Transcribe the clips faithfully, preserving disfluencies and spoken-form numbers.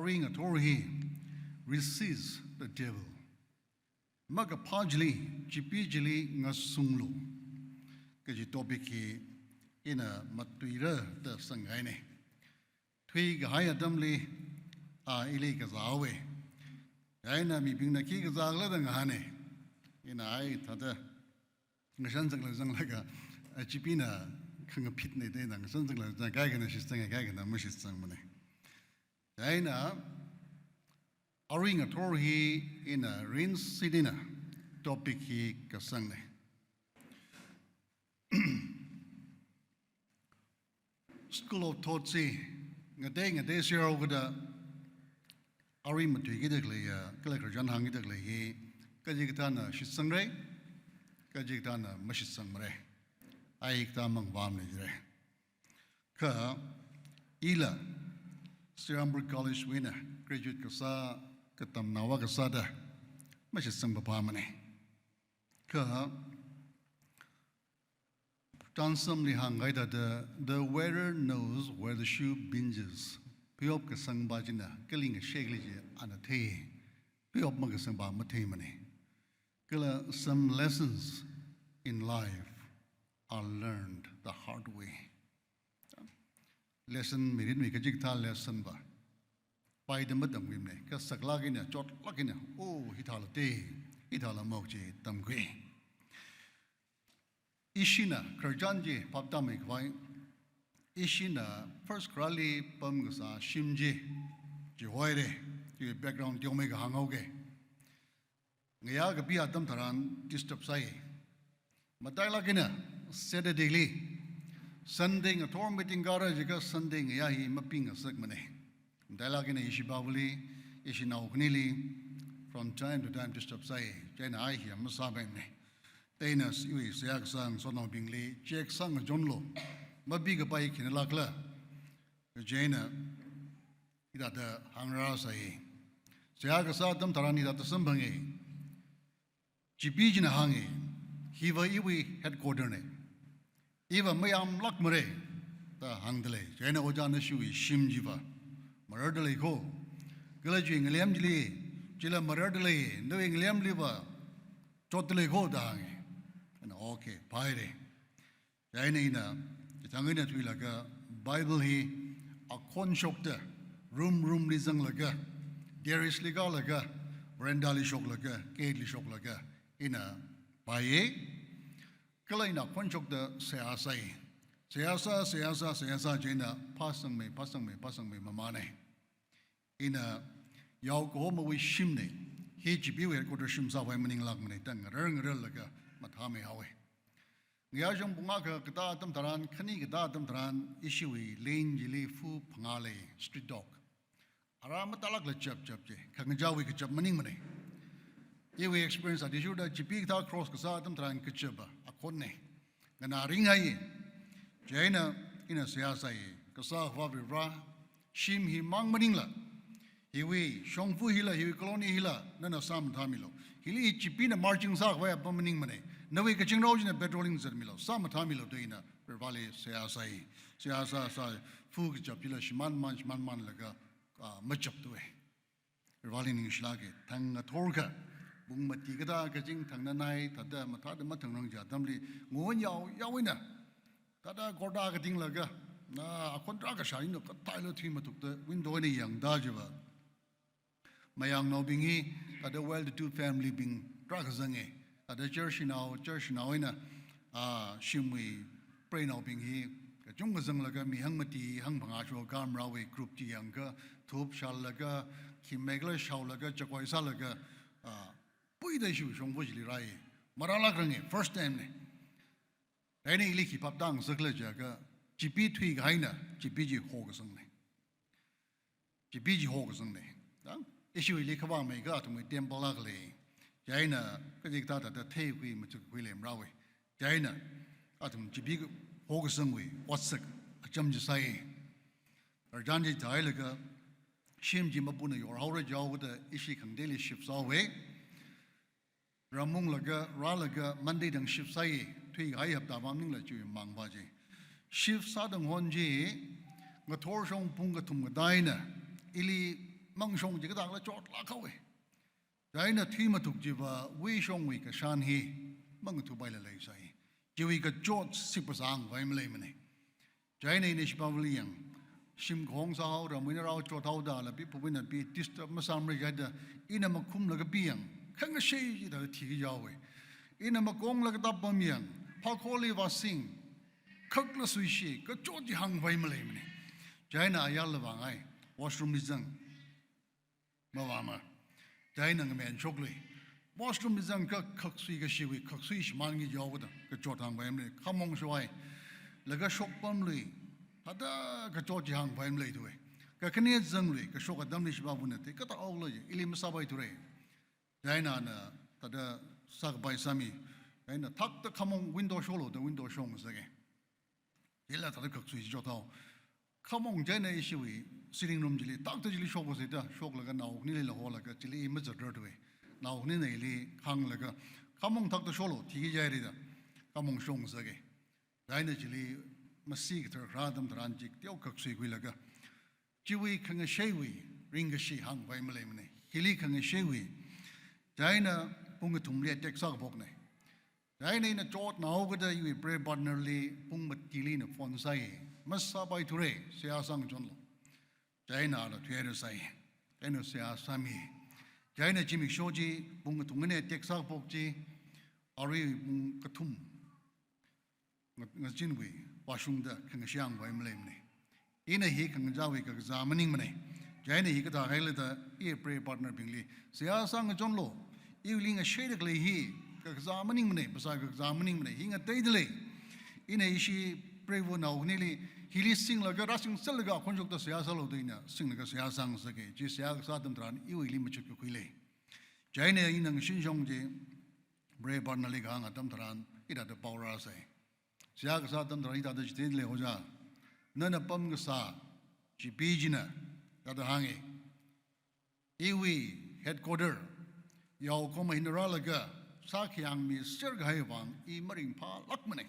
Arui ngathor hi, resist the devil. Makaphā chili, chipi chili ngasunglu kaji topic hi ina matuira da sanghaina. Thuikahai atamli, a, ili kazāhaowa. Chieina mibingna khi kazākhala da ngahāna. Ina ai thāda ngashan zanglak zanglaga, a, chipina khangaphitna da ina ngashan zanglak zang, kaikhana shitsanga, kaikhana mashitsangmana. Chieina arui ngathor hi ina rinsi dina topic hi kasangna. School of thought chi ngatei ngatei sirao kada arui matuikida khaleiya, kala khararchan hāngkida khalei hi, kachikathāna shitsangra, kachikathāna mashitsangmara. Ai kathā mang vamna jira. Kha ila Serampore College wui eina graduate kasā, katamnao akha sāda mashitsang papamana. Kha Tansamli hāngkahai thāda, the wearer knows where the shoe pinches. Phayop kasangpa china kali ngashekli chi ana thei. Phayop makasangpa matheimana. Kala some lessons in life are learned the hard way. Lesson mirinwui kachikathā lesson pa paida matamkhuimana. Kasaklāk eina, chotlāk eina, oh, hithāla te, hithāla mok chi tamkhui. Ishina khararchan chi phaptāmeikhavai, ishina first kharāli pamkasā shim chi, chihoira, chi background teomeikha hānghaoga. Ngayā kapi atam tharan disturb sāi. Matailāk eina Saturday li, Sunday ngathor meeting kāra jiakha Sunday ngayā hi mapingasakmana. Matailāk eina ishi Bible li, ishi nao khanili, from time to time disturb sāi. Chieina ai hi masāpaimana. Chieina iwui seihā kasā ngasotnaobingli, check sāngachonlu. Mapikapai khinalākla. Chieina hithāda hāngrāsai. Seihā kasā atam tharan hithāda samphanga. Chipi china hānga, hiva iwui headquarter na. Iva mayamlākmara da hāngdalei. Chieina ojā nashiwui shim chiva mararda lei kho. Kala chiwui ngalem chili, chila mararda lei, nawui ngalemliva chotda lei kho da hānga. Chieina okay, phaira. Chieina ina, chithang eina thuilaga, Bible hi akhon shokta, room room li zanglaga, terrace li kālaga, veranda li shoklaga, gate li shoklaga, ina paiya. Kala ina akhon shokta seihā sāi. Seihā sā, seihā sā, seihā sā chieina phāsangmei, phāsangmei, phāsangmei mamāna. Ina yaokahomawui shimna, hi chipiwui headquarter shim sākhavai maninglākmana da ngarar ngararlaga mathāmeihaowa. Ngayā shongpung akha katā atam tharan, khani katā atam tharan, ishiwui lane chili fu phangā lei, street dog. Ara matālākla chap chap chi, khangachāwui kachap maningmana. Iwui experience athishurda chipi kathā cross kasā atam tharan kachapa akhonna. Nganāringhai. Chieina ina seihā sāi, Kasā Akhava Varivara, shim himang maningla, hiwui shongfa hila, hiwui colony hila, nana sāmathāmilu. Hili chipina marching sākhavai apam maningmana. Nawui kazingrao china patrolling zatmilu, sāmathāmilu da ina Varivarali seihā sāi. Seihā sā sā, fu kachap hila shimānmān, shimānmānlaga, ah, machapthuwa. Varivarali ningshilāka, thang ngathorkha, pung mati kathā kazing thang nanai, thāda mathāda mathangrang chi atamli, ngun yao, yao eina, thāda gorda katinglaga, na, akhon tarākha shā eina, kathāla thuimathukta, window eina yangda chiva. Mayangnaobing hi, thāda well-to-do family bing tarākha zanga, thāda church nao, church nao eina, ah, shimwui preinaobing hi, kachungkha zanglaga mi hangmati, hangphangā shokha maraowui group chi yangakha, thup shālaga, khimmeikhala shaolaga, chakoi sālaga, ah, puida ishiwui shongfa chili rāi. Marālākranga, first time na. Chieina ili khi phaptāngasakhala jiakha, chipi thuikahaina, chipi chi hokasangna. Chipi chi hokasangna. Da? Ishiwuili khavāmeikha athumwui temple akha lei. Chieina, kachikathā thāda theikhui, machukkhui lei maraowui. Chieina, athum chipi hokasangwui otsak acham chi sāi. Arjan chi thailaga, shim chi mapuna yorhaora jihaoda ishi khangateili shift sāhaowa. Ramunglaga, rālaga, Monday thang shift sāi, thuikahai hapta va maningla chiwui mangva chi. Shift sāda hon chi, ngathor shongpung kathum kathā eina, ili mangshong chi kathāla chotlāk haowa. Chieina thuimathuk chiva wuishongwui kashan hi mangathupaila leisai. Chiwui kachot sipasang vai maleimana. Chieina ina shipāvali yang, shimkhong sāhao, ramwui eina rao chothaoda lapi phupina pi disturb masāmara jida, ina makhumlaga pi yang, khangashei chida thiki jaowa. Ina makonglaga tapam yang, phākholi vāsing, khakla suishi, kachot chi hāngvai maleimana. Chieina ayarla vāngai, washroom li zang, mavāmara. Chieina ngamen shoklui. Washroom li zangakha khaksui kashiwui, khaksui shimān ngi jaoda, kachot hāngvai maleimana. Khamong shoi, laga shokpamlui, thāda kachot chi hāngvai maleithuwa. Kakhane zanglui, kashok atamli shipāvana thei, kathāla chi, ili masāpaithura. Chieina ana, thāda sākapai sāmi. Chieina thakta khamong window sholo da window shong sāga. Chila thāda khaksui chothao. Khamong chieina ishiwui sitting room chili, thakta chili shokasai da, shoklaga nao khanili la holaga chili i mazatrarthuwa. Nao khanina ili khānglaga, khamong thakta sholo, thiki jairida, khamong shong sāga. Chieina chili masi kathar kharā atam tharan chi teo khaksui khuilaga, chiwui khangasheiwui ringkashi hāngvai maleimana. Hili khangasheiwui. Chieina pung kathumli attack sākaphokna. Chieina ina chotnao kada iwui prayer partner li pung matili ina phone sai. Masāpaithura, seihā sāngachonlu. Chieina ala thuihaira sai. Chieina seihā sāmi. Chieina zimiksho chi pung kathum eina attack sākaphok chi, arui pung kathum nga-, ngazinwui vāshungda khangashiang vai maleimana. Ina hi khangachāwui kakazā maningmana. Chieina hi kathā hailada i prayer partner bingli, seihā sāngachonlu, iwuili ngasheida khalei hi kakazā maningmana, phasā kakazā maningmana, hi ngateida lei. Ina ishi prayer va nao khanili, hili singlaga, rāsingserlaga, khonshokta seihā sālu da ina singlaga seihā sāngasaka, chi seihā kasā atam tharan iwuili machut kakhui lei. Chieina ina ngashinshong chi, prayer partner li kahāng atam tharan, hithāda pao rāsai. Seihā kasā atam tharan hithāda chithei lei hoja. Nana pamkasā, chipi china, thāda hānga. Iwui headquarter, yaokahoma hina rālaga, sākhayang mi serkahai vang, i maringphālākmana.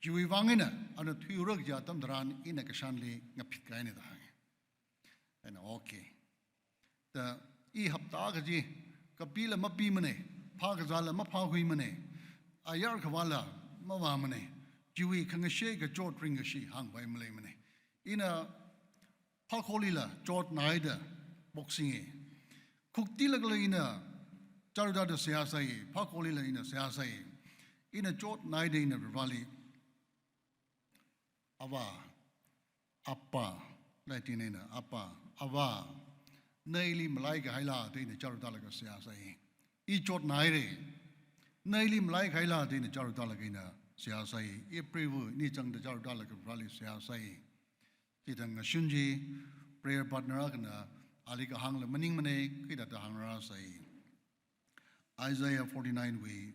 Chiwui vang eina, ana thuiura kaji atam tharan, ina kashanli ngaphit kahaina da hānga. Chieina, okay. Da i hapta kaji, kapila mapimana, phākazāla maphākhuimana, ayar khavāla mavāmana, chiwui khangashei kachot ringkashi hāngvai maleimana. Ina phākholila chotnaida boxing e. Khuktila kala ina chārudada seihā sai, phākholila ina seihā sai. Ina chotnaida ina Vareli, Avā, Apā, laiti nena, Apā, Avā, na ili malaikahaila da ina chārudalaga seihā sai. I chotnaira, na ili malaikahaila da ina chārudalaga ina seihā sai. I prayer va ni zangda chārudalaga Vareli seihā sai. Chithang ngashin chi, prayer partner akhana, ali kahāngla maningmana, hithāda hāngrāsai. Isaiah forty-nine wui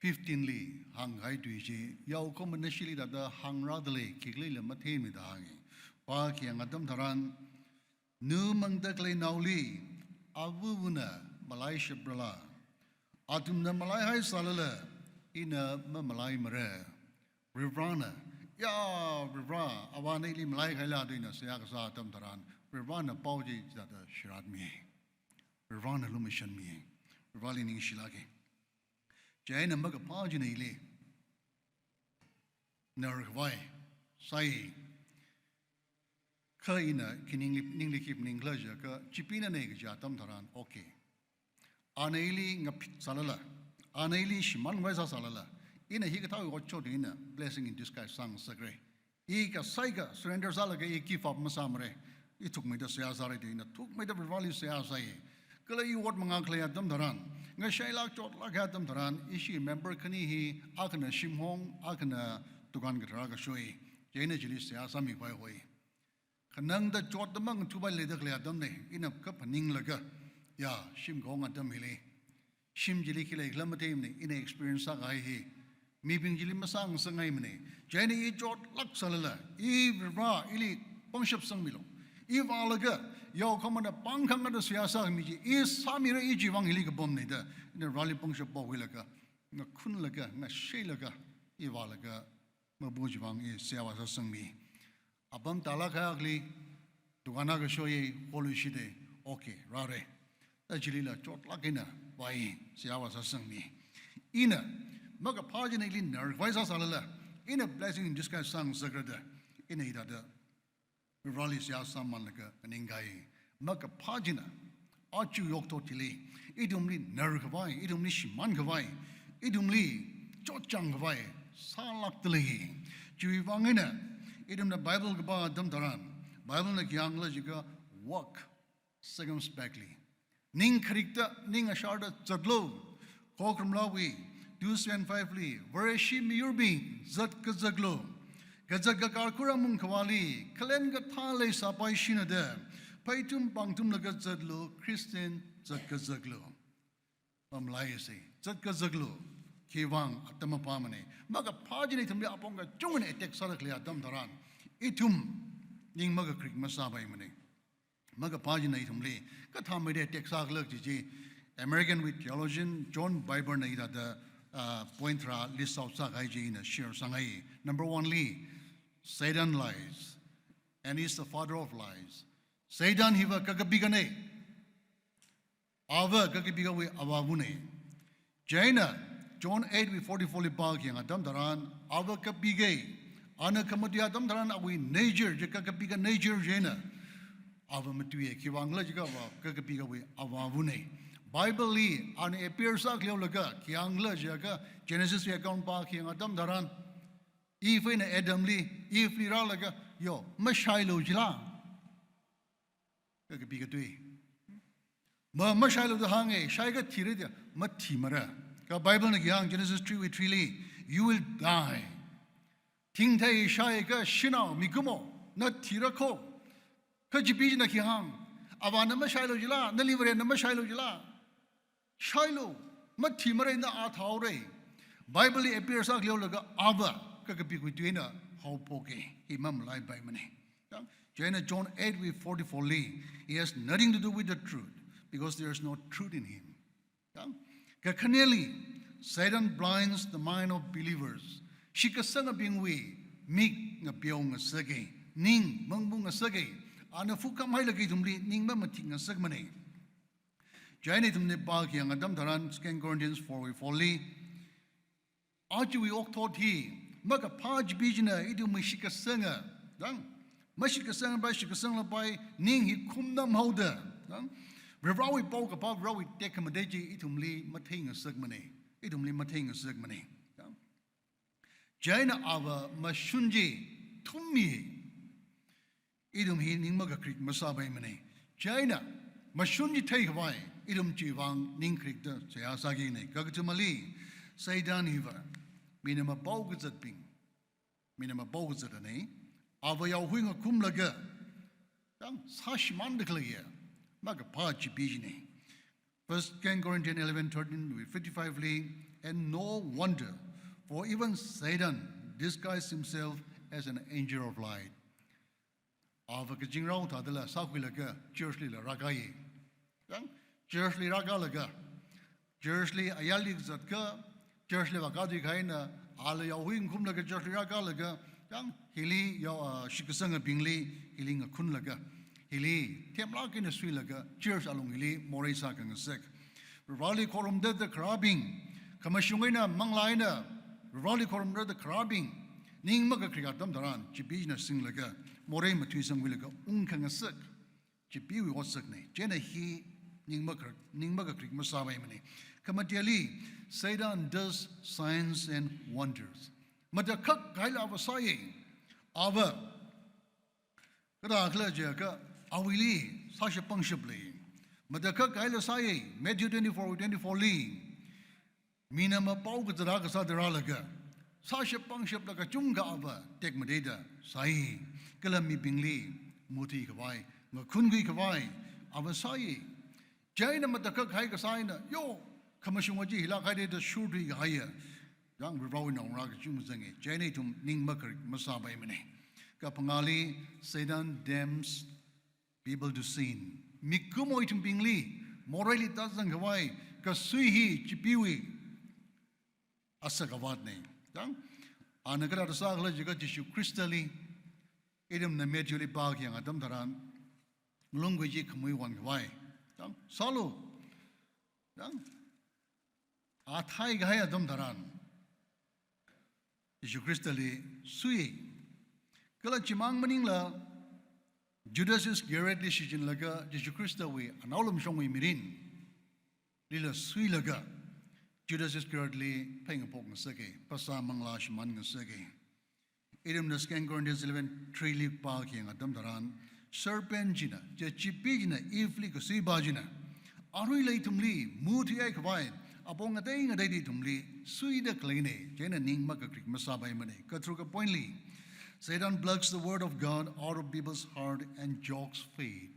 fifteen li hāngkahai tui chi, yaokahomana shili thāda hāngrāda lei, khikhalila matheimana da hānga. Pākhayang atam tharan, nu mangda khalei naoli, avavana malaishaprala, athumna malaihai sālala, ina mamalaimara. Varivarana, ya, Varivara, Avāna ili malaikahaila da ina seihā kasā atam tharan, Varivarana pao chi chithāda shiratmi. Varivarana lumashanmi. Varivarali ningshilāka. Chieina makaphā china ili narkhavai sai. Kha ina khi ningli, ningli khi phaningkhala jiakha, chipinana kaji atam tharan, okay. Ana ili ngaphit sālala, ana ili shimānvai sāsālala, ina hikathāwui otshot ina blessing in disguise sāngasakra. I kasā eina surrender sālaga i give up masāmara. I thukmeida seihā sāra da ina thukmeida Varivarali seihā sai. Kala i ot mangā khalei atam tharan, ngashailāk chotlākkahai atam tharan, ishi member khani hi, akhana shimhong, akhana dukan kathara kashoi. Chieina chili seihā sāmikhavai hoi. Khanangda chotda mangathupaileida khalei atamna, ina kaphaninglaga, ya, shimkhong atam hili, shim chili khi leikhala matheimana, ina experience sākahai hi, mibing chili masāngasangngaimana. Chieina i chotlāk sālala, i Varivara, ili pangshap sangmilu. I vālaga, yaokahomana pāngkhangda seihā sāmi chi, i sāmira, i chivang hili kapamna da, ina Vareli pangshap pokhuilaga, ngakhunlaga, ngasheilaga, i vālaga, mapu chivang i seihā vāsāsangmi. Apam tālākkahai akhali, dukan akha shoya, holuishita, Okay, rāre. Da chilila chotlāk eina vai, seihā vāsāsangmi. Ina, makaphā china ili narvai sāsālala, ina blessing in disguise sāngasakra da, ina hithāda Vareli seihā sāmānlaga nganingkai. Makaphā china, aja yokthot hili, ithumli narkhavai, ithumli shimānkhavai, ithumli chotchāngkhavai sālākda lei. Chiwui vang eina, ithumna Bible kapā atam tharan, Bible na khi hāngkhala jiakha walk circumspectly. Ning kharikta, ning asharda zatlu. Khokharum lawui, two seven five li, Vareshi miyurbing, zat kazaklu. Kazak kakar khuramung khavāli, khalen kathā leisāpaishina da, phaithum pāngthumlaga zatlu, Christian zat kazaklu. Pamlai se, zat kazaklu, khiwui vang atam maphāmana. Makaphā china ithumli apong kachungana attack sāda khalei atam tharan, ithum ning makakrik masāpaimana. Makaphā china ithumli kathāmeida attack sākhala kaji chi, American wui theologian John Piper na hithāda, ah, point tharā list out sākahai chi ina share sāngai. Number one li, Satan lies and is the father of lies. Satan hiva kakapikana. Ava kakapikawui avāvana. Chieina, John eight wui forty-four li pākhayang atam tharan, ava kapika. Ana khamatui atam tharan awui nature chi, kakapika nature chieina ava matuiya. Khiwui vangkhala jiakha ava kakapikawui avāvana. Bible li ana appear sākhaleolaga, khi hāngkhala jiakha Genesis wui account pākhayang atam tharan, Eve eina Adam li, Eve li rālaga, yo, mashailu jila. Kakapika tui. Ma, mashailu da hānga, shaiakha thira da, mathimara. Kha Bible na khi hāng, Genesis three wui three li, "You will die." Thingthei shaiakha shanao mikumo, na thira kho. Kha chipeena khi hāng, avāna mashailu jila, nali Varena mashailu jila. Shailu, mathimara, na athāhaora. Bible li appear sākhaleolaga ava kakapikawui tuina haophoka, hi mamalaipaimana. Yang, chieina John eight wui forty-four li, he has nothing to do with the truth, because there is no truth in him. Yang, kakhaneli, Satan blinds the mind of believers. Shitkasangabingwui mik ngapeongasaka, ning mangmungngasaka, ana fukhamhailaga ithumli ning mamathikngasakmana. Chieina ithumna pākhayang atam tharan, Second Corinthians four wui four li, ajawui okthot hi, makaphā chipeena ithumwui shitkasanga, dang, mashitkasangpai, shitkasanglapai, ning hi khumnamhaoda, dang, Varewui paokaphā, Varewui tekhamatei chi ithumli matheingasakmana, ithumli matheingasakmana. Dang. Chieina ava mashun chi thummi, ithum hi ning makakrik masāpaimana. Chieina, mashun chi theikhavai, ithum chiwui vang ning kharikta seihā sākina. Kakathumali, Satan hiva, minama paokazatbing, minama paokazatana, ava yaohui ngakhumlaga, yang sāshimānda khaleiya, makaphā chipeena. First Corinthians eleven thirteen wui fifty-five li, "And no wonder, for even Satan disguised himself as an angel of light." Ava kazingrao thādala sākhuilaga church lila rākāya. Yang, church li rākālaga, church li ayarli zatkha, church li vākāthuikha eina, ala yaohui ngakhumlaga church li rākālaga, yang, hili yao, ah, shitkasangabingli, hili ngakhunlaga, hili themlāk eina suilaga, church alung hili morei sākhangasak. Vareli khorumda kharābing, khamashung eina, manglā eina, Vareli khorumda kharābing, ning makakrik atam tharan, chipeena singlaga, morei mathuisangkhuilaga ungkhangasak. Chipeewui otsakna, chieina hi ning makar-, ning makakrik masāpaimana. Khamateli, Satan does signs and wonders. Matakhak kahaila ava sāya, ava, kathākhala jiakha, awuili sāshap pangshap lei. Matakhak kahaila sāya, Matthew twenty-four twenty-four li, minama paokazat akha sāda rālaga, sāshap pangshapla kachungkha ava tekmateida sāi. Kala mibingli muthuikhavai, ngakhunkhuikhavai, ava sāi. Chieina matakhak kahai kasā eina, yo, khamashunga chi hilāk haida da shurthuikahaiya. Yang Varewui naongarā kachungkha zanga. Chieina ithum ning makakrik masāpaimana. Kaphangāli, Satan tempts people to sin. Mikumo ithumbingli, moreili tāzangkhavai kasui hi chipeewui asak avātna. Yang, ana kathāda sākhala jiakha Jishu Khristali, ithumna Matthew li pākhayang atam tharan, malung khuiki khamui wan khavai. Chang, sālu. Chang, athai kahai atam tharan Jishu Khristali sui. Kala chimang maningla Judas Iscariotli shichinlaga Jishu Khristawui anaolumshongwui mirinlila suilaga Judas Iscariotli phaingaphok ngasake, phasā manglā shimān ngasake. Ithumna Second Corinthians eleven three li pākhayang atam tharan, serpent china, chi, chipee china, Eve li kasuipa china, aruila ithumli, muthuihai khavai apong ngatei ngateili ithumli suida khaleina, chieina ning makakrik masāpaimana. Katharuka point li, Satan plucks the word of God out of people's heart and chokes faith.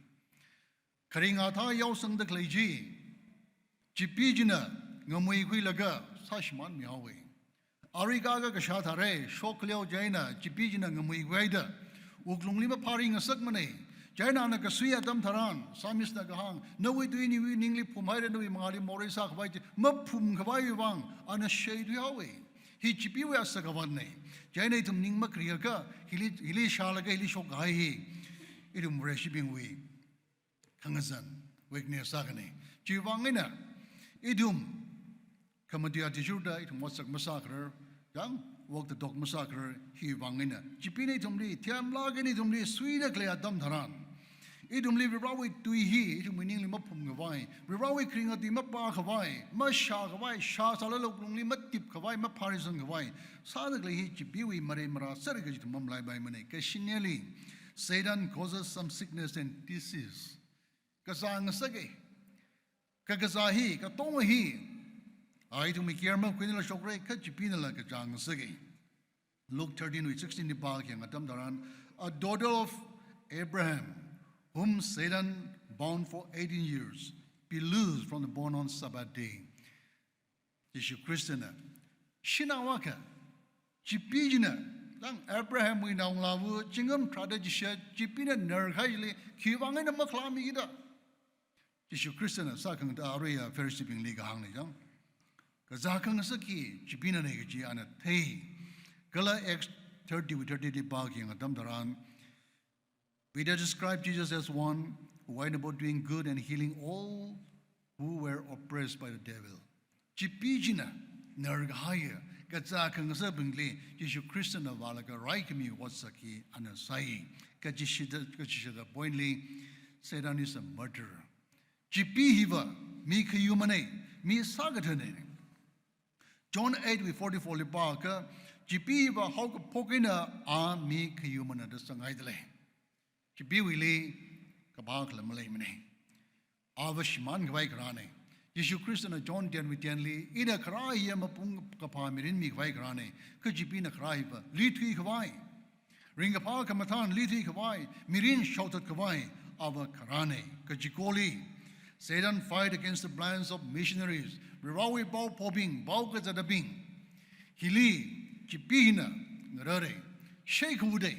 Kharing athā yaosangda khalei chi, chipee china ngamuikhuilaga sāshimānmihaowa. Arui kaka kashā thāra, shok khaleo chieina chipee china ngamuikhuida wuklungli maphāri ngasakmana. Chieina ana kasui atam tharan, psalmist na kahāng, nawui tui iwui ningli phumhaira, nawui mangāli morei sākhavai chi maphum khavaiwui vang ana sheithuihaowa. Hi chipeewui asakavātna. Chieina ithum ning makakriakha, hili, hili shālaga hili shokkahai hi ithum Vareshibingwui khangazan, weakness sākahai. Chiwui vang eina ithum khamatui athishurda ithum otsak masākharar, chang, walk the talk masākharar, hiwui vang eina chipeena ithumli, themlāk eina ithumli suida khalei atam tharan, ithumli Varewui tui hi ithumwui ningli maphum khavai, Varewui kharinga tui mapā khavai, mashā khavai, shāsālala wuklungli matip khavai, maphārisang khavai sāda khalei hi chipeewui marei marā sāra kaji ithum mamalaipaimana. Kashineli, Satan causes some sickness and disease. Kazā ngasaka. Kakazā hi, katonga hi, a ithumwui care makhuinala shokra, kha chipeenala kazā ngasaka. Luke thirteen wui sixteen li pākhayang atam tharan, a daughter of Abraham, whom Satan bound for eighteen years, be loosed from the bond on Sabbath day. Jishu Khristana, shanao akha, chipee china, chang, Abrahamwui naongalāva, zingkum tharāda chishat, chipeena narkahaili, khiwui vang eina makhalāmikida. Jishu Khristana sākhangatha aruiya Phariseebingli kahāngna chang. Kazā khangasak hi chipeenana kaji ana thei. Kala Acts thirty wui thirty li pākhayang atam tharan, Peter described Jesus as one who went about doing good and healing all who were oppressed by the devil. Chipee china narkahaiya, kazā khangasakbingli Jishu Khristana vālaga raikhami otsak hi ana sāi. Kachishida, kachishida point li, Satan is a murderer. Chipee hiva mi khayumana, mi sākathana. John eight wui forty-four li pākha, chipee hiva haokaphok eina a mi khayumana da sāngaidalei. Chipeewuili kaphā khala maleimana. Ava shimān khavai kharāna. Jishu Khristana John ten wui ten li, ina kharā hiya mapung kaphā mirin mikhavai kharāna. Kha chipeena kharā hiva luithui khavai, ringkaphā khamathān luithui khavai, mirin shaothat khavai, ava kharāna. Kachikoli, Satan fight against the plans of missionaries. Varewui pao phobing, pao kazatabing hili chipee hina ngarāra, shei khuda,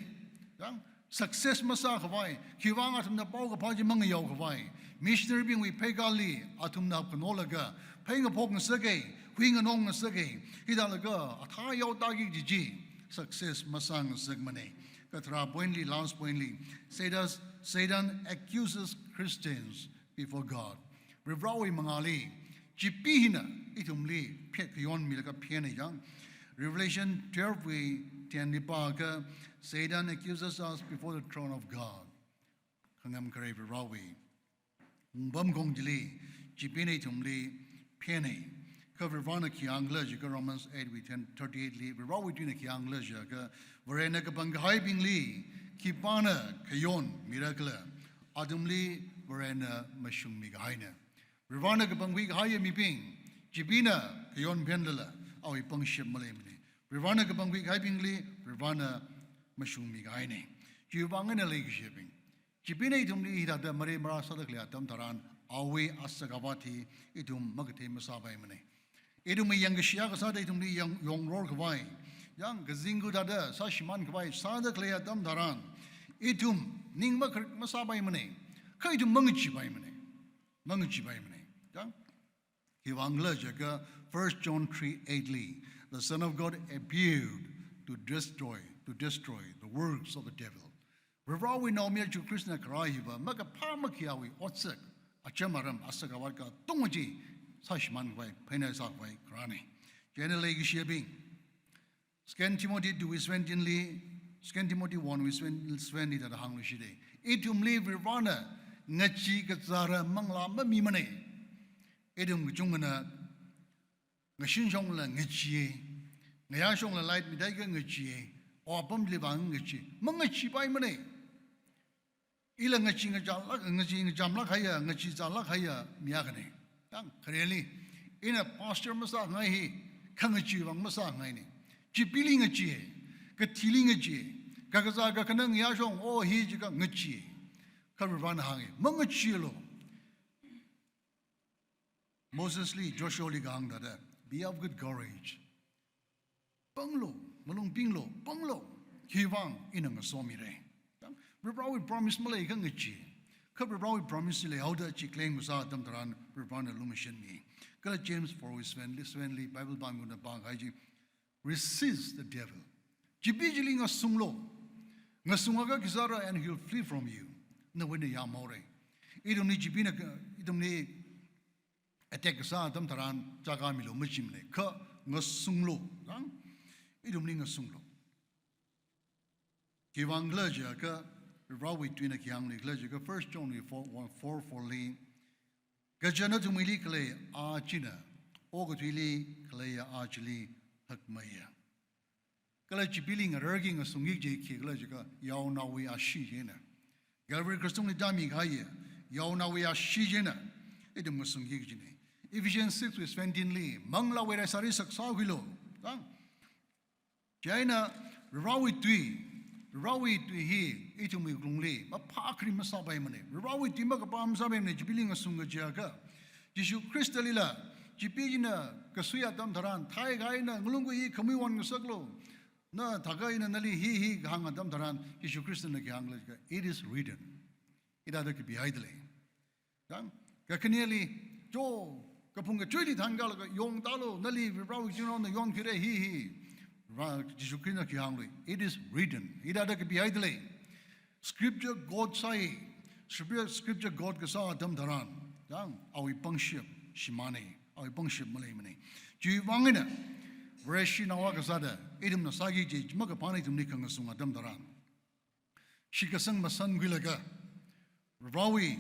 chang, success masā khavai, khiwui vang athumna pao kaphā chi mangayao khavai, missionary bingwui pheikali athumna hapkhanolaga, phei ngaphok ngasaka, hui nganong ngasaka, hithālaga athā yaotaki kaji chi success masā ngasakmana. Katharā point li, last point li, Satan, Satan accuses Christians before God. Varewui mangāli, chipee hina ithumli phet khayon milaga phena chang. Revelation twelve wui ten li pākha, Satan accuses us before the throne of God. Khangam kharei Varewui wungpamkhong chili, chipeena ithumli phena. Kha Varena khi hāngkhala jiakha Romans eight wui ten thirty-eight li, Varewui tuina khi hāngkhala jiakha, Varena kapangkahaibingli khipāna khayon mirakhala, athumli Varena mashungmikahaina. Varena kapangkhui kahaiya mibing, chipeena khayon phenlala, awui pangshap maleimana. Varena kapangkhui kahaibingli Varena mashungmikahaina. Chiwui vang eina leikashibing, chipeena ithumli hithāda marei marā sāda khalei atam tharan, awui asakavāt hi ithum makathei masāpaimana. Ithumwui yangkashiya kasāda ithumli yang, yongror khavai, yang kazing kathāda sāshimān khavai sāda khalei atam tharan, ithum ning makakrik masāpaimana. Kha ithum mangacheepaimana. Mangacheepaimana. Yang, khiwui vangkhala jiakha First John three eight li, "The Son of God appeared to destroy, to destroy the works of the devil." Varivarawui naomayara Jesu Khristana kharā hiva makaphā makhayāwui otsak, acham aram, asak avat katonga chi sāshimānkhavai, pheina sākhavai kharāna. Chieina leikashiyabing, Second Timothy two wui seventeen li, Second Timothy one wui seven, seven li thāda hāngluishita. Ithumli Varivarana ngachee kazāra manglā mamimana. Ithum kachungkhana ngashinshongla ngacheeya, ngayāshongla light midai akha ngacheeya, apamli vang ngacheeya, mangacheepaimana. Ila ngachee ngachālāk, ngachee ngachāmlāk haiya, ngachee zālāk haiya mi akhana. Tang, khareli, ina pastor masāngai hi, khangachee vang masāngaina. Chipili ngacheeya, kathili ngacheeya, kakazā kakhanang yāshong, o hi jiakha ngacheeya. Kha Varivarana hānga, mangacheelu. Mosesli, Joshuali kahāng thāda, "Be of good courage." Panglu, malung pinglu, panglu. Khiwuivang ina ngasomira. Varivarawui promise maleikha ngachee. Kha Varivarawui promise leihaoda chi claim kasā atam tharan Varivarana lumashanmi. Kala James four wui seven li, seven li Bible pānguna pāngai chi, "Resist the devil." Chipi chili ngasunglu. Ngasungakha khi sāra, "and he'll flee from you." Nawui eina yāmhaora. Ithumli chipina ka, ithumli attack kasā atam tharan chākā milu majimana. Kha ngasunglu, tang? Ithumli ngasunglu. Khiwuivang khala jiakha, Varivarawui tuina khi hāngli khala jiakha, First John wui four, one, four, four li, "Kaja nathumwuili khalei a china, okathuili khaleiya a chili hakmeiya." Kala chipili ngararki ngasungki kaji khikhala jiakha, yaonaowui ashee china. Calvary Christ tungli tāmi kahaiya yaonaowui ashee china ithum ngasungki kajina. Ephesians six wui seventeen li, "Manglāwui rai sāri saksākhuilu." Tang? Chieina Varivarawui tui, Varivarawui tui hi ithumwui wuklungli maphākharing masāpaimana. Varivarawui tui makaphā masāpaimana, chipili ngasung kajiakha. Jishu Khristali la, chipi china kasui atam tharan, thai kahaina, ngalung kui khamui wan ngasaklu. Na thākha ina nali hi hi kahāng atam tharan, Jishu Khristana khi hāngkhala jiakha, "It is written." Hithāda kapihaidalei. Tang, kakhaneli, jo, kaphung kachuili thānkālaga yongtālu, nali Varivarawui chingnaona yonkhuira hi hi. Ra, Jishu Khristana khi hānglu, "It is written." Hithāda kapihaidalei. Scripture God sāi, Scripture, Scripture God kasā atam tharan, tang, awui pangshap shimāna, awui pangshap maleimana. Chiwuivang eina, Vareshinao akha sāda, ithumna sāki kaji makaphāna ithumli khangasung atam tharan, shitkasang masankhuilaga, Varivarawui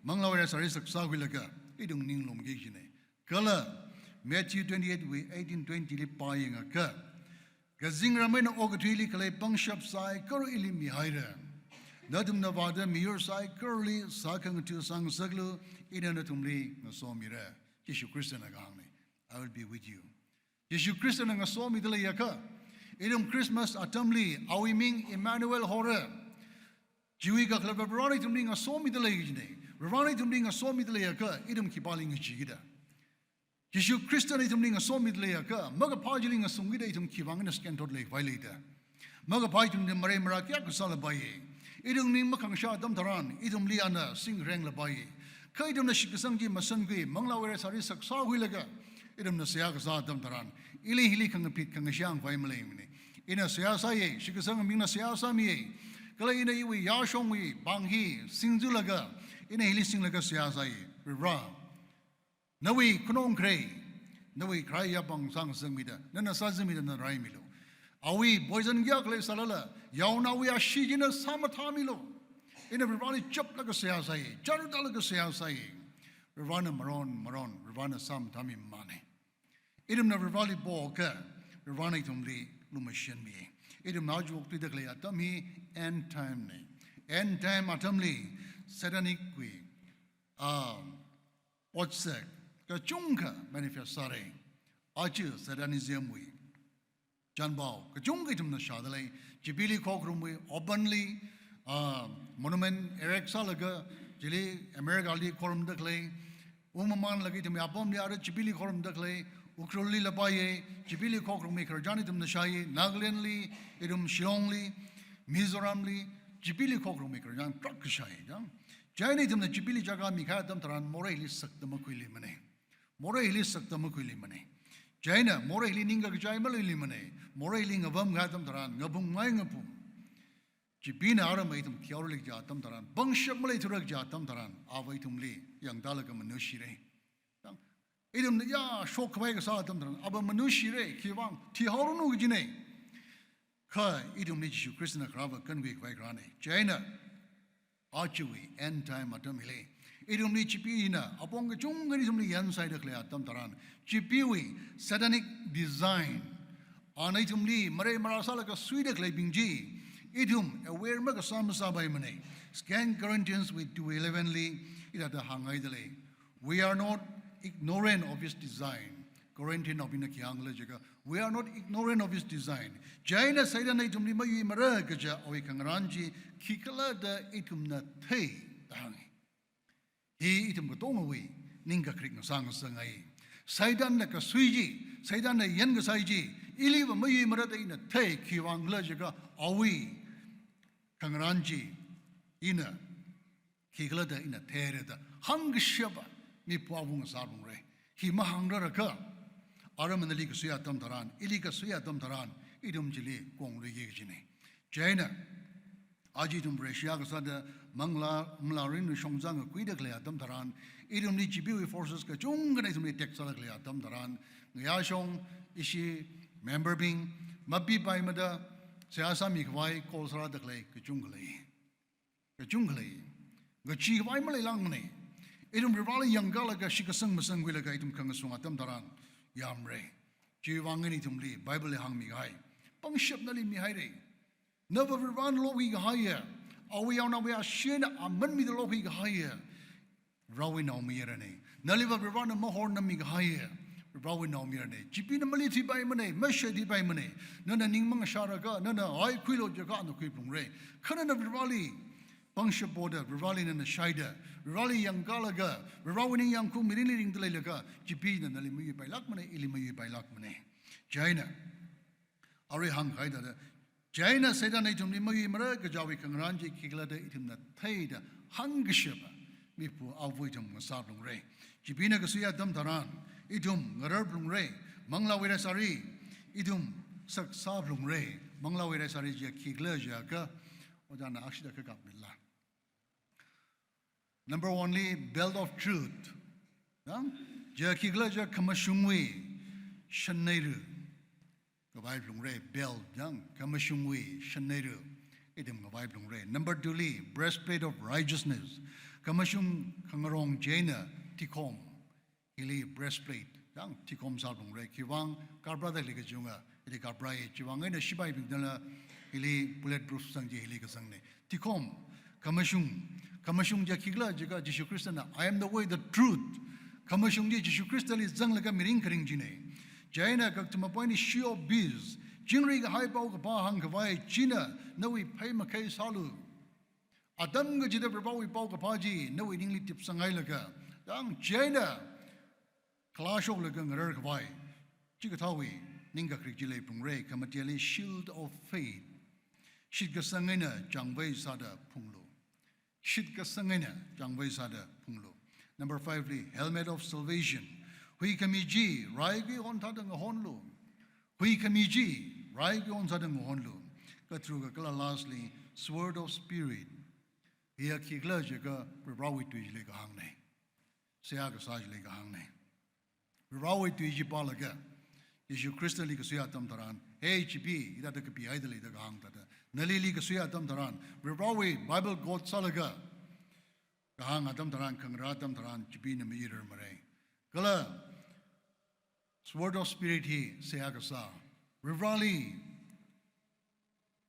manglāwui rai sāri saksākhuilaga, ithum ninglumki kajina. Kala Matthew twenty-eight wui eighteen twenty li pāyangakha, "Kazingram eina okathuili khalei pangshap saikora ili mihaira. Nathumna vāda miyur saikorali sākhangatha sāngasaklu, ina nathumli ngasomira." Jishu Khristana kahāngna, "I will be with you." Jishu Khristana ngasomida leiakha, ithum Christmas atamli awui ming Emmanuel hora. Chiwui kakhalatva Varivarana ithumli ngasomida lei kajina. Varivarana ithumli ngasomida leiakha, ithum khipāli ngacheekida? Jishu Khristana ithumli ngasomida leiakha, makaphā chili ngasungkida ithum khiwuivang eina skenthot leikhavai leida? Makaphā ithumli marei marā kayākha sālapaiya. Ithum ning makhangsha atam tharan, ithumli ana singrenglapaiya. Kha ithumna shitkasang chi masankhui, manglāwui rai sāri saksākhuilaga, ithumna seihā kasā atam tharan, ili hili khangapit khangashang khavai maleimana. Ina seihā sāya, shitkasang mibingna seihā sāmiya. Kala ina iwui yāshongwui pāng hi singzulaga, ina hili singlaga seihā sāya. Varivara, nawui khanong kharei, nawui kharā yapāng sāngasakmida, nana sāzamida nana raimilu. Awui poison kayākha leisālala, yaonaowui ashee china sāmathāmilu. Ina Varivarali chaplaga seihā sāya, chāra tālaga seihā sāya. Varivarana maron maron, Varivarana sāmathāmimana. Ithumna Varivarali poakha, Varivarana ithumli lumashanmi. Ithumna aja okathuida khalei atam hi end time na. End time atamli satanic wui, ah, otsak kachungkha manifest sāra. Aja Satanism wui chānpao kachungkha ithumna shāda lei. Chipili khokharumwui openly, ah, monument erect sālaga, chili America li khorumda khalei, umamanlaga ithumwui apamli ara chipili khorumda khalei, Ukhrulli lapaiya, chipili khokharumwui khararchan ithumna shāya, Nagaland li, ithum Shillong li, Mizoram li, chipili khokharumwui khararchan tarākha shāya, chang. Chieina ithumna chipili chākā mikahai atam tharan moreili sakta makhuiluimana. Moreili sakta makhuiluimana. Chieina moreili ningkakachai maluiluimana. Moreili ngapam kahai atam tharan, ngapumngai ngapum. Chipina aram ithum thihaorali kaja atam tharan, pangshap maleithura kaja atam tharan, ava ithumli yangtālaga manushire. Tang, ithumna ya shokkhavai kasā atam tharan, ava manushire, khiwuivang thihaoranu kajine. Kha ithumli Jishu Khristana kharāva kankhuikhavai kharāne. Chieina, ajawui end time atam hili, ithumli Chipeena apong kachungkha ithumli yansaida khalei atam tharan, Chipeewui satanic design, ana ithumli marai marā sālaga suida khaleibing chi, ithum aware makasā masāpaimane. Second Corinthians wui two eleven li hithāda hānghaida lei. We are not ignorant of his design. Corinthian naobingna khi hāngkhala jiakha, we are not ignorant of his design. Chieina Satanna ithumli mayuimara kaja awui khangarān chi khikhala da ithumna thei da hānge. Hi ithum katongawui ningkakharik ngasā ngasangai. Satanna kasui chi, Satanna yankasai chi, iliva mayuimara da ina thei, khiwuivang khala jiakha awui khangarān chi ina khikhala da ina theira da hāngkashapa mipu āva ngasāphalungra. Hi mahāngrarkha, aram nali kasui atam tharan, ili kasui atam tharan, ithum chili kongluiki kajine. Chieina, aja ithum Russia kasāda manglā, manglā ringna shongzang kakhuida khalei atam tharan, ithumli Chipeewui forces kachungkhana ithumli attack sāda khalei atam tharan, ngayā shong ishi member bing mapipaimada seihā sāmikhavai call sārāda khalei kachungkha lei. Kachungkha lei. Ngacheekhavai maleilākmane. Ithum Varivarāli yangkalaga shitkasang masangkhuilaga ithum khangasung atam tharan yamra. Chiwuivang eina ithumli Bible li hāngmikahai, pangshap nali mihaira. Nava Varivarāna lokhuikahaiya, awui yaonao awui ashee eina aman mida lokhuikahaiya, Varivarāwui naomayarane. Naliva Varivarāna mahornamikahaiya, Varivarāwui naomayarane. Chipeena maleithuipaimane, mashaithuipaimane. Nana ning mangashārakha, nana ai khuilu jiakha ana khuiphalungra. Kha nana Varivarāli pangshap poda, Varivarāli nana shaida, Varivarāli yangkalaga, Varivarāwui ningyāng khaung mirinli ringda leilaga, Chipeena nali mayuipailākmane, ili mayuipailākmane. Chieina, arui hāngkahai thāda, chieina Satanna ithumli mayuimara kajawui khangarān chi khikhala da ithumna theida hāngkashapa mipu āva ithum ngasāphalungra. Chipeena kasui atam tharan, ithum ngararphalungra. Manglāwui raisāri ithum saksāphalungra. Manglāwui raisāri chiya khikhala jiakha, ojāna akshida kakapmila. Number one li, belt of truth. Yang, chiya khikhala jiakha khamashungwui shanneira ngavaiphalungra, belt, yang, khamashungwui shanneira ithum ngavaiphalungra. Number two li, breastplate of righteousness. Khamashung khangarong chieina tikhom, hili breastplate, yang, tikhom sāphalungra. Khiwuivang kapra da hili kachunga, hili kapra e, chiwuivang eina shipaibingnala hili bulletproof zang chi hili kazangne. Tikhom, khamashung, khamashung chiya khikhala jiakha Jishu Khristana, "I am the way, the truth." Khamashung chi Jishu Khristali zanglaga mirin kharing chine. Chieina kakathuma point li shoe of peace, chingri kahai paokaphā hāngkhavai china nawui phei makhei sālu. Atam kachida Varivarāwui paokaphā chi nawui ningli tipsanghailaga, yang chieina khalā shoklaga ngararkhavai chikathāwui ningkakharik chi leiphalungra. Khamateli, shield of faith. Shitkasang eina changvei sāda phunglu. Shitkasang eina changvei sāda phunglu. Number five li, helmet of salvation. Huikhami chi rai khuihon thāda ngahonlu. Huikhami chi rai khuihon thāda ngahonlu. Katharuk kakala lastly, sword of spirit. Hiya khikhala jiakha Varivarāwui tui chili kahāngne. Seihā kasā chili kahāngne. Varivarāwui tui chi pālaga, Jishu Khristali kasui atam tharan, "Hey, Chipee, hithāda kapihaida lei," da kahāng thāda. Nalili kasui atam tharan, Varivarāwui Bible quote sālaga kahāng atam tharan, khangarā atam tharan, Chipeena mayuirarmara. Kala, sword of spirit hi seihā kasā, Varivarāli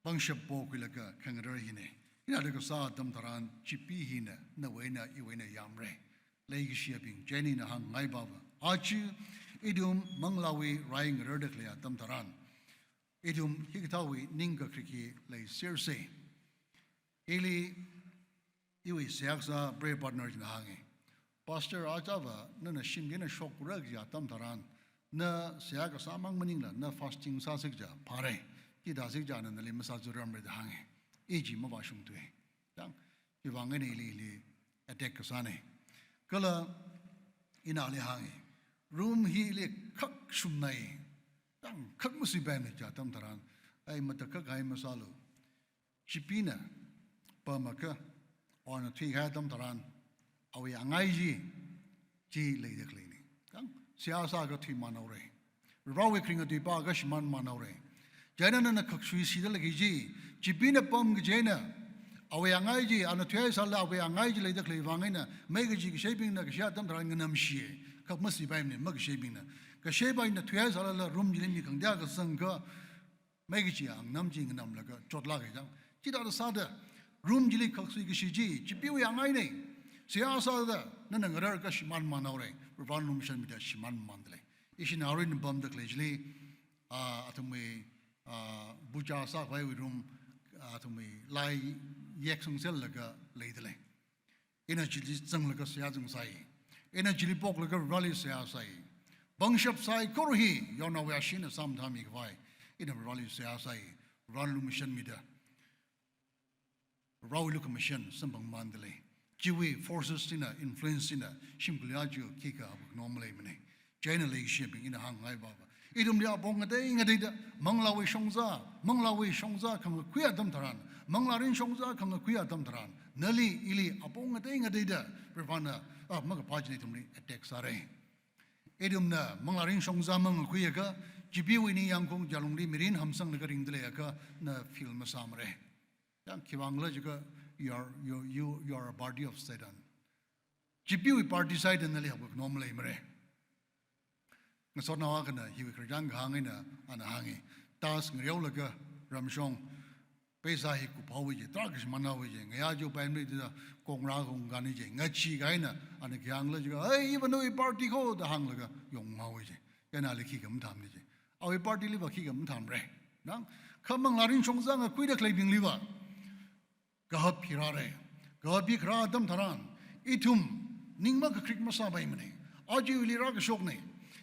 pangshap pokhuilaga khangarar hine. Hithāda kasā atam tharan, Chipee hina nawui eina iwui eina yamra. Leikashiyabing, chieina ina hāngngai pava, aja ithum manglāwui rai ngararda khalei atam tharan, ithum hikathāwui ningkakharik hi leisersa. Hili iwui seihā kasā prayer partner china hānge, "Pastor, ajava nana shimkhurna shokra kaja atam tharan, na seihā kasāmang maningla, na fasting sāsi kaja phāra. Hithāsi kaja nana nali masāzurarmara," da hānge. I chi mavāshungthuwa. Yang, khiwuivang eina ili, ili attack kasāne. Kala ina ali hānge, "Room hili khak shumnai. Yang, khak masuipaimana kaja atam tharan, ai, matakhak kahai masālu. Chipina pamaka, or ana thuikahai atam tharan, awui angai chi, chi leida khaleina. Kang, seihā sāakha thuiman haora. Varewui kharinga tui pāakha shimānman haora. Chieina nana khaksui shida lagi chi, chipina pam kaji eina, awui angai chi, ana thuihaisālala awui angai chi leida khalei vang eina, meikachi kasheibingna kashia atam tharan nganamshi, kha masipaimana, makasheibingna. Kasheibingna thuihaisālala room chili mi khangatei kasangakha, meikachi angnam chi nganamlaga chotlāka jang. Chithāda sāda, room chili khaksui kashi chi, chipiwui angaina. Seihā sāda, nana ngarar akha shimānman haora. Varena lumashanmida shimānmanda lei. Ishina aruina pamda khalei chili, ah, athumwui, ah, puja sākhavaiwui room, ah, athumwui lai yek sangsellaga leida lei. Ina chili zanglaga seihā zangsai. Ina chili phoklaga Vareli seihā sai. Pangshap saikora hi, yaonaowui asheena sāmathāmi khavai. Ina Vareli seihā sai. Varena lumashanmida, Varewui lukhamashan samphangmanda lei. Chiwui forces china, influence china, shimkhurli aja khikha hapkhanao maleimana. Chieina leikashibing, ina hāngngai papa, ithumli apong ngatei ngateida, manglāwui shongza, manglāwui shongza khangakhui atam tharan, manglārin shongza khangakhui atam tharan, nali ili apong ngatei ngateida, Varena, ah, makaphā china ithumli attack sāra. Ithumna manglārin shongza mangakhuiakha, chipiwui ningyāng khaung jalungli mirin hamsanglaga ringda leiakha, na fail masāmara. Yang khiwuivang khala jiakha, you are, you, you, you are a party of Satan. Chipiwui party sāhaida nali hapkhanao maleimara. Ngasotnao akhana hiwui khararchān kahāng eina ana hānga. Task ngareolaga ramshong, paisa hi kuphaowa ji, tarākha shimānhaowa ji, ngayā chipaimara da kongra khaung kani ji, ngachee kahaina, ana khi hāngkhala jiakha, "Hey, iva nawui party kho," da hānglaga yonghaowa ji. Chieina ali khikha mathāmana ji. Awui party liva khikha mathāmara. Nang, kha manglārin shongza ngakhuida khaleibingliva kahap hi rāra. Kahap hi kharā atam tharan, ithum ning makakrik masāpaimana. Aja ili rākashokna.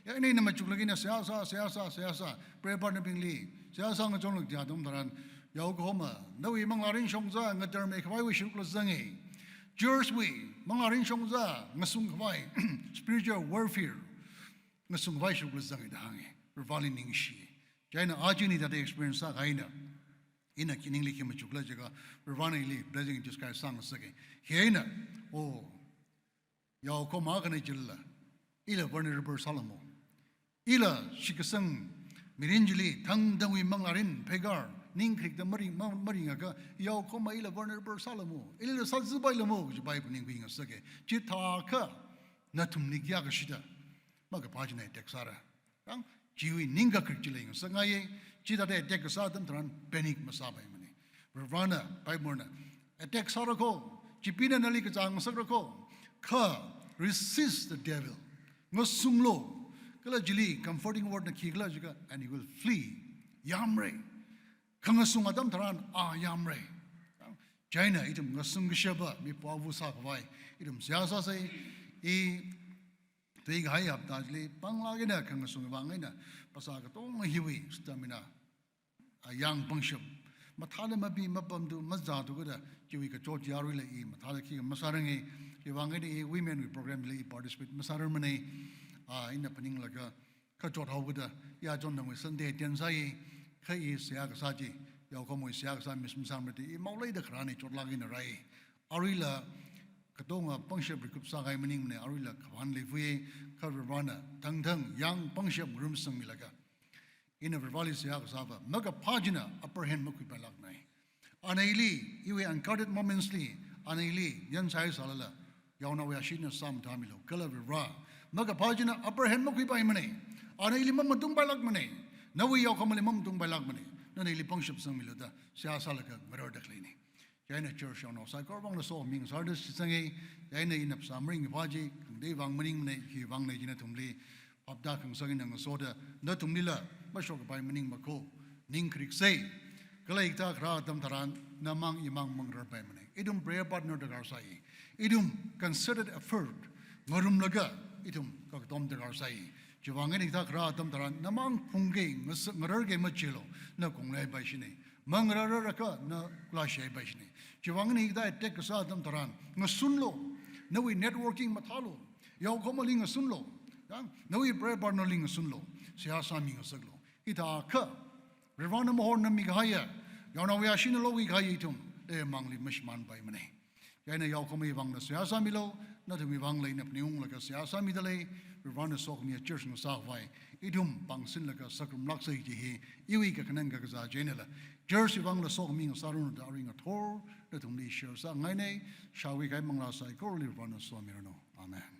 Ya, ina ina machuklaga ina seihā sā, seihā sā, seihā sā, prayer partner bingli seihā sā ngachonlak atam tharan, yaokahoma, nawui manglārin shongza ngatarmeikhavaiwui sharukla zanga. Church wui manglārin shongza ngasungkhavai, spiritual warfare ngasungkhavai sharukla zanga da hānga. Vareli ningshi. Chieina aja ina hithāda experience sākahaina, ina khi ningli khi machukhala jiakha, Varena ili blessing in disguise sāngasaka. Hieina, oh, yaokahoma akhana jilala, ila vulnerable sālamo. Ila shitkasang mirin chili, thangthangwui manglārin, pheikar, ning kharikda maring, ma-, maringakha, yaokahoma ila vulnerable sālamo. Ila sāzāpailamo, kaji Bible ningkhui ngasaka. Chithākha, nathumli khikha kashida, makaphā china attack sāra. Yang, chiwui ning kakrik chi leingasakngaiya, chithāda attack kasā atam tharan panic masāpaimana. Varena, Bible na, attack sāra kho, chipina nali kazā ngasakra kho, kha resist the devil. Ngasunglo, kala chili comforting word na khikhala jiakha, and he will flee. Yamra. Khangasung atam tharan, a yamra. Chieina ithum ngasung kashapa, mipā wu sākhavai, ithum seihā sāsa, i, thuikahai hapta chili, panglāk eina khangasung vang eina, phasā katonga hiwui, stamina, a, yang pangshap. Mathāla mapi mapamthu, mazāthu kajida, chiwui kachot chi aruila i, mathāla khikha masāranga, chiwui vang eina i, women wui program li i participate masārarmana, a, ina phaninglaga, kachot haokida, ya chon nangwui Sunday attend sāi, kha i seihā kasā chi, yaokahomawui seihā kasā miss masāmara da, i maoleida kharāna chotlāk eina rāi. Aruila, katonga pangshap recoup sākahai maningmana, aruila khapan leifui, kha Varena, thangthang, yang pangshap ngarumsangmilaga. Ina Vareli seihā kasāva, makaphā china upper hand makhuipailākmana. Ana ili, iwui unguarded moments li, ana ili, yan sai sālala, yaonaowui asheena sāmathāmilo, kala Vare, makaphā china upper hand makhuipaimana. Ana ili mamatungpailākmana. Nawui yaokahomali mamatungpailākmana. Nana ili pangshap sangmilo da, seihā sālaga ngararda khaleina. Chieina church yaonao saikora vangna somi ngasārda shitsanga, chieina ina phasā maringkaphā chi, khangatei vang maningmana, hi vangna chi nathumli, hapta khangasak eina ngasoda, nathumlila, mashokkapai maningmakho, ning khariksa. Kala hikathā kharā atam tharan, namang imang mangararpaimana. Ithum prayer partner darkar sai. Ithum concerted effort, ngarumlaga, ithum kakatom darkar sai. Chiwui vang eina hikathā kharā atam tharan, namang phungkei, ngas-, ngararkei machilo, na konglei paishina. Mangararrakha, na kulāshi paishina. Chiwui vang eina hikathā attack kasā atam tharan, ngasunlo, nawui networking mathālo, yaokahomali ngasunlo, ya, nawui prayer partner li ngasunlo, seihā sāmi ngasaklo. Hithākha, Varena mahornami kahaiya, Yaonaowui ashee nalo wui kahai ithum, le mangli mashimānpaimana. Chieina yaokhamei vangna seihā sāmilu, nathumwui vang eina phaningunglaga seihā sāmida lei, Varivarana sokhamiya church ngasāvai, ithum pāngsinlaga sāngarumlāksa kaji hi, iwui kakhanang kakazā chi einala, church wui vangla sokhami ngasāranu da arui ngathor, nathumli share sāngaina, shākhui kahai manglā saikorali Varivarana somiranu. Amen.